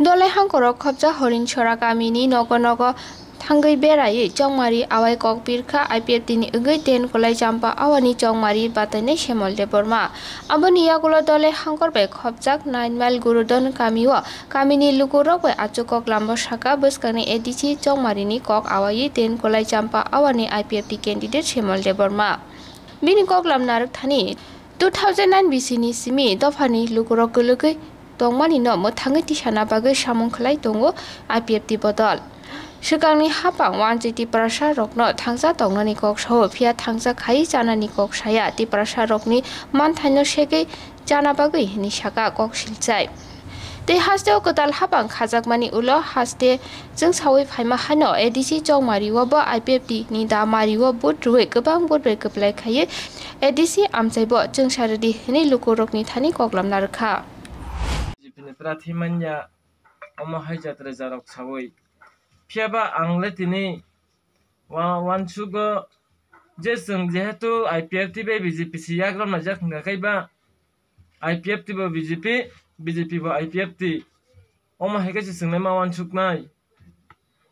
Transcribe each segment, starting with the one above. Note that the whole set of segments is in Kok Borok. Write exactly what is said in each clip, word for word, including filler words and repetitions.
Dolai hangkorok khopjak Horinchora kamini nogo nogo thangwi beraiwi chongmari awai kok birkha I P F T ni wngwi ten kolai champa awani chongmari batainai Semol Debbarma. Aboni yagulo dolai hangkor bai khopjak nine mile Gurudon kamio kamini lukurok bai achukok lambo saka bwskangni A D C chongmarini kok awaiwi ten kolai champa awani I P F T candidate Semol Debbarma. Bini kok lam narwk thani two thousand nine bisini simi dophani lukurok kwlwgwi tongmani no mwthangwi tisana bagwi samung khlai tongo I P F T bodol. Swkangni hapang wanjwi Tiprasa rokno thangsa tongnani kok sao, phiya thangsa khai chanani kok saya, Tiprasa rokni manthaino segwi chana bagwi hwnwi saka kok silchai. Tei hasteo kwtal hapang khajakmani ulo haste chwngsawi phaima haino A D C chongmario bo I P F T ni da mario vote rwui kwbang vote bai kwplai khaiwi A D C amchaibo chwngsa rwdi hwnwi lukurokni thani koklam narwkha. B J P ni prathi manya omo hai jatra jarok sawi. Phiyaba ang le tini wa-, wansugo je chwng jehetu I P F T bai B J P si yagrok naijak hwnkha khe ba I P F T bo B J P, B J P bo I P F T. Omo hai khe se chwngno ma wansuknai.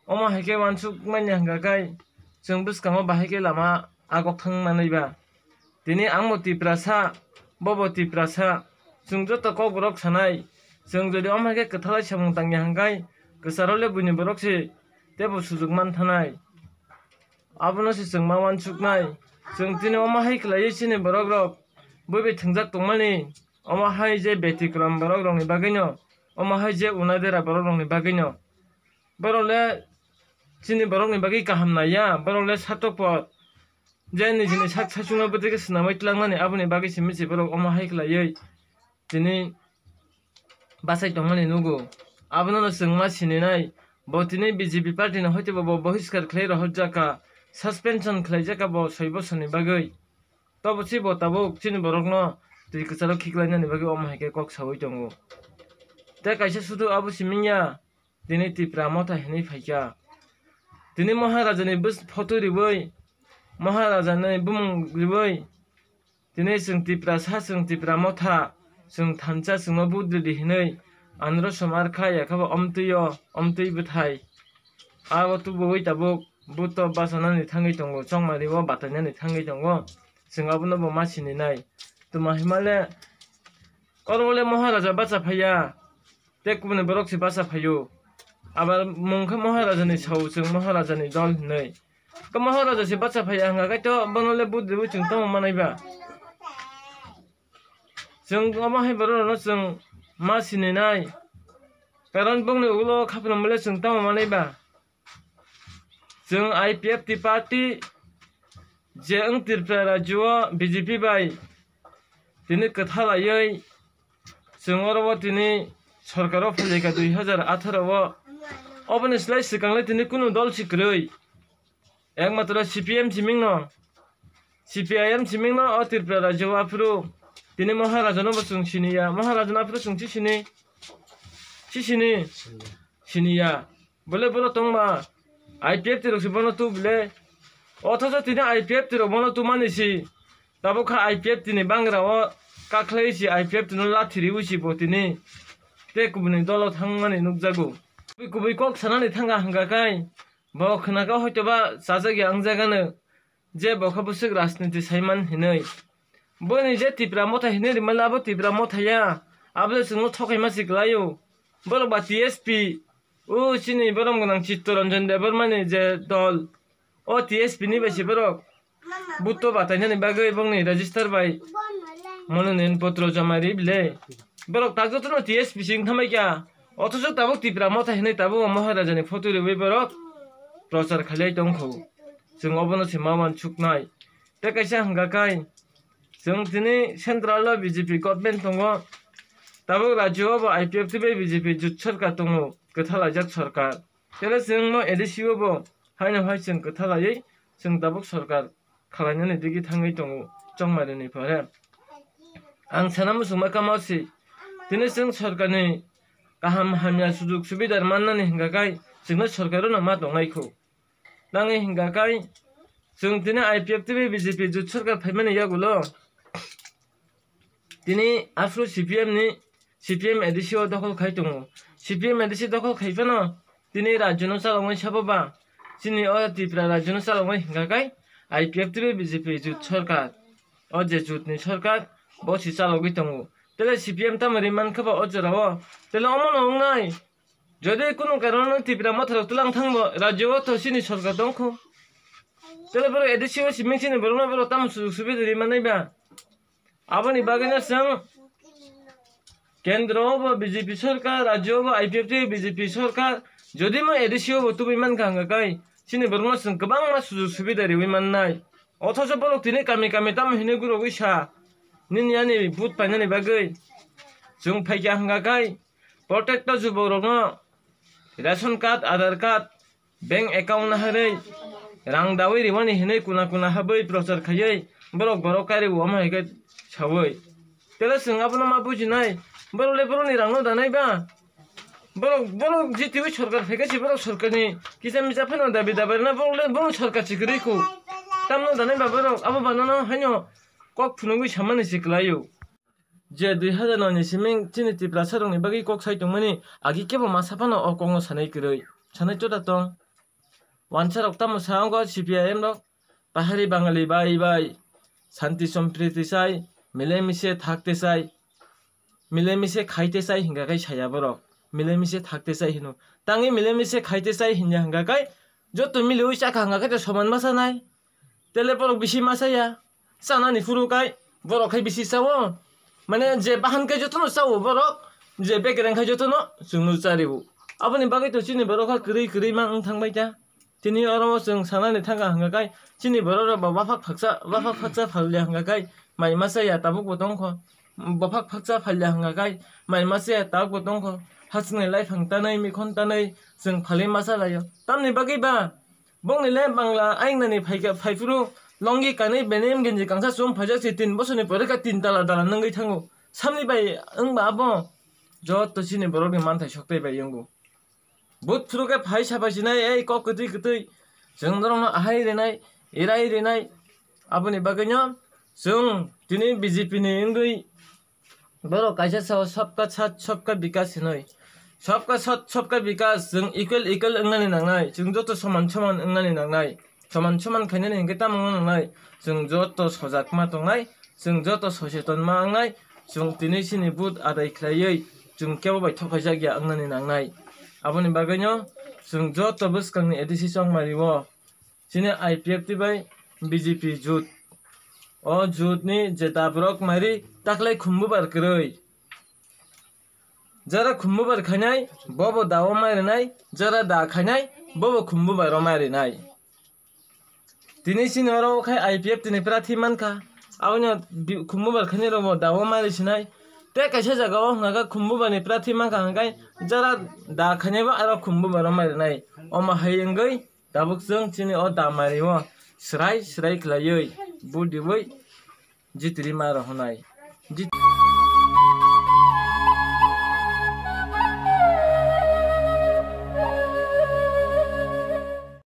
Omo hai khe wansukmani hwnkha khe chwng bwskango bahai khe lama agok thang manwi ba. Tini ang bo Tiprasa, bo bo Tiprasa, chwng joto kokborok sanai. Chwng jodi omo hai khe kwthalai samung tangya hwnkhe kwcharo le buini borok se teibo sujuk man thanai. Abono se chwng ma wansuknai. Chwng tini omo hai khlaiwi chini borok rok bui bai thwngjak tongmani. Omo hai je betikram borok rokni bagwino, omo hai je unadera borok rokni bagwino. Borok le chini borokni bagwi kaham naiya, borok le satok por. Je nijini sak sachungno bwtwi khe swnamwi twlangnani aboni bagwi simi se borok omo hai khlaiwi tini bachai tongmani nugo. Abono no chwng ma sininai, bo tini B J P party ni hoite bo, bo bohiskar khlai rohorjak kha, suspension khlaijak kha bo soi bosorni bagwi. Tobo si bo tabuk chini borokno twi kwcharo khiklainani bagwi omo hai khe kok saui tongo. Tei kaisa sudu abo simi ya, tini Tipra Motha hinwi phaikha. Tini Maharaja ni bwswk photo riwi, Maharaja ni bumung riwi, tini chwng Tiprasa, chwng Tipra Motha, chwng thansa, chwngno vote ridi hinwi anro somar kha, ya khe bo omtwi o, omtwi bwthai. Abo tubuwi tabuk vote o bachanani thangwi tongo, chongmari o batainani thangwi tongo. Chwng abono bo ma sininai. Tuma himale, oro le Maharaja bacha phaiya, tei kubuni borok se bacha phaio. Abar mung khe Maharaja ni sao, chwng Maharaja ni dol hinwi. Khe Maharaja se bacha phaiya hwnkha khe to bono le vote riwi chwng tamo manai ba? Chwng omo hai borok rokno chwng ma sininai. Karon bongni ulo khapno mole chwng tamo manai ba? Chwng I P F T party je wng Tripura rajyo o B J P bai tini kwthalaiwi chwng oro o tini sorkar o phaikha dui hazar atharo o. Oboni slai swkang le tini kunu dol si kwrwi. Ekmatro C P M siming no, C P I M siming no o Tripura rajyo o aphuru tini Maharaja no bo chwng siniya. Maharaja no aphuru chwng si sini, si sini, siniya. Bole bono tongma I P F T rok se bono tu bile. Othocho tini I P F T rok bono tumani si. Tabuk kha I P F T ni bangra o kakhlai si I P F T no lathi riwi si bo tini tei kubuni dolo thangmani nukjago. Kubui kubui kok sanani thangkha hwnkha khe bo khwnaka hoitoba chajak ya wngjakgano je bo khe bwswk rajniti saiman hinwi. Boni je Tipra Motha hinwi rimani abo Tipra Motha ya, abo le chwngno thokaima si kwlaio. Borok ba T S P, o chini borom gwnang Chittaranjan Debbarma ni je dol, o T S P ni bai se borok. Butto batainani bagwi bongni register bai mononoyan potro joma ri bile. Borok tak jotono T S P sing thamai kha. Othocho tabuk Tipra Motha hinwi tabuk o Maharaja ni photo riwi borok prochar khailai tongkho. Chwng obono se ma wansuknai. Tei kaisa hwnkha khe chwng tini central o B J P government tongo. Tabuk rajyo o bo I P F T bai B J P jut sarkar tongo, kwthalaijak sarkar. Tele chwng no A D C o bo haino hai chwng kwthalaiwi chwng tabuk sarkar khalainani digi thangwi tongo chongmarini pore. Ang sana muchungma kamo si, tini chwng sarkarni kaham hamya sujuk subidar mannani hwnkha khe chwngno sarkar no ma tongnai kho. Tangwi hwnkha khe chwng tini I P F T bai B J P jut sarkar phaimani yagulo tini aphuru C P M ni C P M A D C o dokhol khai tongo. C P M A D C dokhol khai phano tini rajyo no chalogwi sabo ba? Chini o Tripura rajyo no chalogwi hingkha khai I P F T bai B J P jut sorkar. O je jut ni sorkar, bo si chalogwi tongo. Tele C P M tamo ri mankha ba o jora o? Tele omo no wngnai. Jodi kunu karon no Tripura Motha rok tlang thang bo, rajyo o to chini sorkar tongkho. Tele borok A D C o siming chini borok no borok tamo sujug subida ri manai ba? Aboni bagwi no chwng kendro o bo B J P sorkar, rajyo o bo I P F T B J P sorkar, jodi mo A D C o bo tubui mankha hwnga kai, chini borok no chwng kwbangma sujug subida riwi mannai. Othocho borok tini kami kami tamo hinwi gurogwi sa, nini ani vote painani bagwi. Chwng phaikha hwnga kai, protecto jubok rokno ration card, Aadhaar card, bank account naharwi rang dawi riwani hinwi kuna kuna habwi prochar khaiwi borok borok kari omo hai khe sawi. Tele chwng abono ma bujinai, borok le borokni rangno danai ba? Borok, borok jitiwi sorkar phaikha si borok sorkarni kisa misa phano dabi dabai rwna borok le borok sorkar si kwrwi kho. Tamno danai ba borok? Abo banano haino kok phunugwi samani si kwlaio. Je dui hazar noi ni siming chini Tiprasa rokni bagwi kok sai tongmani agi kebo masa phano o kokno sanai kwrwi, sanai chota tong. Wansa rok tamo sa wngo C P I M rok, pahari Bangali bai bai, shanti sompriti chai, mile mise thakte chai, mile mise khaite chai hingka kai saya borok, mile mise thakte chai hino. Tangwi mile mise khaite chai hinya hingka kai, joto miliwi chakha hingka kai to soman masa nai. Tele borok bisi masa ya, chanani phuru kai borok khai bisi chawo. Mane je bahan khai jotono chawo borok, je bekereng khai jotono chwngno chariwo. Aboni bagwi to chini borok kha kwrwi kwrwi ma wng thang bai kha. Tini oro chwng sanani thangkha hwnka kai chini borok rok ba waphak phaksa, waphak phaksa phalya hwnka kai mai masa ya tabuk bo tongkho. Bophak phaksa phalya hwnka kai mai masa ya tabuk bo tongkho. Hachwkni laiphang tanwi, mikhon tanwi chwng phalwi masa laio. Tamni bagwi ba? Bongni le Bangla aingnani phaikha, phaiphuru longi kanwi benem genji kangsa chum phaijak se tin bosorni pore kha tin tala tala nungwi thango. Samni bai wngba abo? Joto chini borokni manthai soktai bai wngo. But phuru khe phai sapai sinai ei kok kwtwi kwtwi. Chwng norokno ahai rinai, irai rinai. Aboni bagwino chwng tini B J P ni wngwi Borok kaisa sao, "Sabka saath, sabka vikas" hinwi. Sabka saath, sabka vikas, chwng equal, equal wngnani nangnai, chwng joto soman, soman wngnani nangnai. Soman, soman khainani hinkhe tamo wngna nangnai? Chwng joto sojak ma tongnai, chwng joto soseton ma wngnai, chwng tini chini vote adai khlaiwi, chwng kebo bai thokhaijak ya wngnani nangnai. Aboni bagwino chwng joto bwskangni A D C chongmari o. Chini I P F T bai B J P jut. O jut ni je dabrok mari taklai khumbubar kwrwi. Jara khumbubar khainai, bobo da o mai rinai, jara da khainai, bobo khumbubar o mai rinai. Tini chini oro o khai I P F T ni prathi mankha. Aboni bi-, khumbubar khainai rok bo da o mai risinai. Tei kaisa jaga o hwnka khe khumbubar ni prathi mankha hwnkhai jara da khainai bo aro khumbubar o mai rinai. Omo hai wngwi Tabuk chwng chini o damari o swrai swrai khlaiwi budi wi jitiri ma rohonai. Jit-